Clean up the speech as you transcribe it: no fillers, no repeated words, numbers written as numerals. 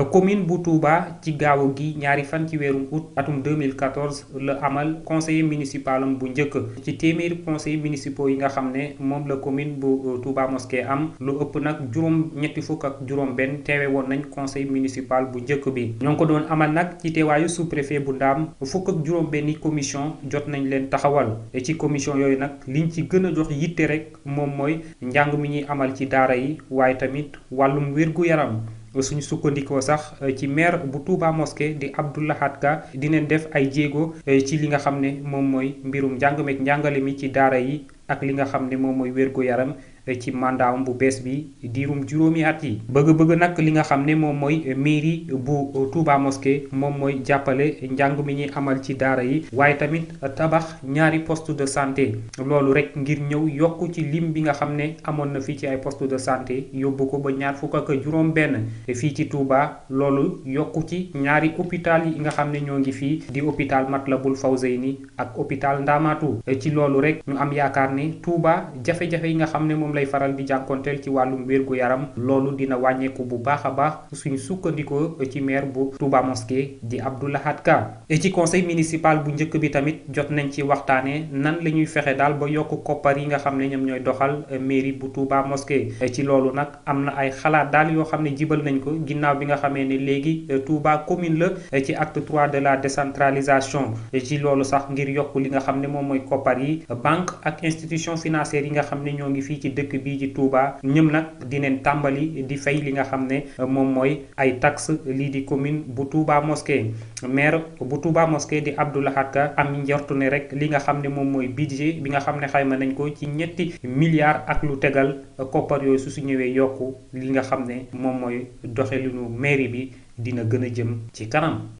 commune bu Touba ci gaaw gi ñaari fan ci weerum août atum 2014 la amal conseiller municipal am bu njëkk ci téeméeri conseillers municipaux yi nga xam ne moom la commune bu Touba Mosquée am lu ëpp nag ñetti fukk ak juróom-benn teewe woon nañ conseil municipal bu njëkk bi. ñoo ngi ko doon amal nag ci teewaayu sous-préfet bu Ndaam fukk ak juróom-benni commission jot nañ leen taxawal ci commission yooyu nag liñ ci gën a jox yitte rek moom mooy njàng mi ñuy amal ci daara yi waaye tamit wàllum wér-gu-yaram. suñu sukkandikoo sax ci maire bu Touba Mosquée di Abdou Lahad Ka dinañ def ay jéego ci li nga xam ne moom mooy mbirum njàng meek njàngale mi ci daara yi ak li nga xam ne moom mooy wér-gu-yaram ci mandatam bu bees bi diirum juróomi at yi. bëgg nag li nga xam ne moom mooy mairie bu Touba Mosquée moom mooy jàppale njàng mi ñuy amal ci daara yi waaye tamit tabax ñaari poste de santé loolu rek ngir ñëw yokk ci lim bi nga xam ne amoon na fii ci ay poste de santé yóbbu ko ba ñaar fukk ak juróom-benn fii ci Touba loolu yokku ci ñaari hôpital yi nga xam ne ñoo ngi fii di hôpital Matlaboul Fawzeyni ak hôpital Ndamatou ci loolu rek ñu am yaakaar ne Touba jafe-jafe yi nga xam ne moom lay faral di jànkonteel ci wàllum wér-gu-yaram loolu dina wàññeeku bu baax a baax suñu sukkandikoo ci maire bu Touba Mosquée di Abdou Lahad Ka ci conseil municipal bu njëkk bi tamit jot nañ ci waxtaanee nan la ñuy fexe daal ba yokk koppar yi nga xam ne ñoom ñooy doxal mairie bu Touba Mosquée ci loolu nag am na ay xalaat daal yoo xam ne jibal nañ ko ginnaaw bi nga xamee ne léegi Touba commune la ci acte 3 de la décentralisation ci loolu sax ngir yokk li nga xam ne moom mooy koppar yi banque ak institution financière yi nga xam ne ñoo ngi fii ci dëkk bii ci Touba ñëm nag dineen tàmbali di fay li nga xam ne moom mooy ay taxe lii di commune bu Touba Mosquée maire bu Touba Mosquée di Abdou Lahad Ka am njortu ne rek li nga xam ne moom mooy budget bi nga xam ne xayma nañ ko ci ñetti milliards ak lu tegal koppar yooyu su ñëwee yokku li nga xam ne moom mooy doxalinu mairie bi dina gën a jëm ci kanam.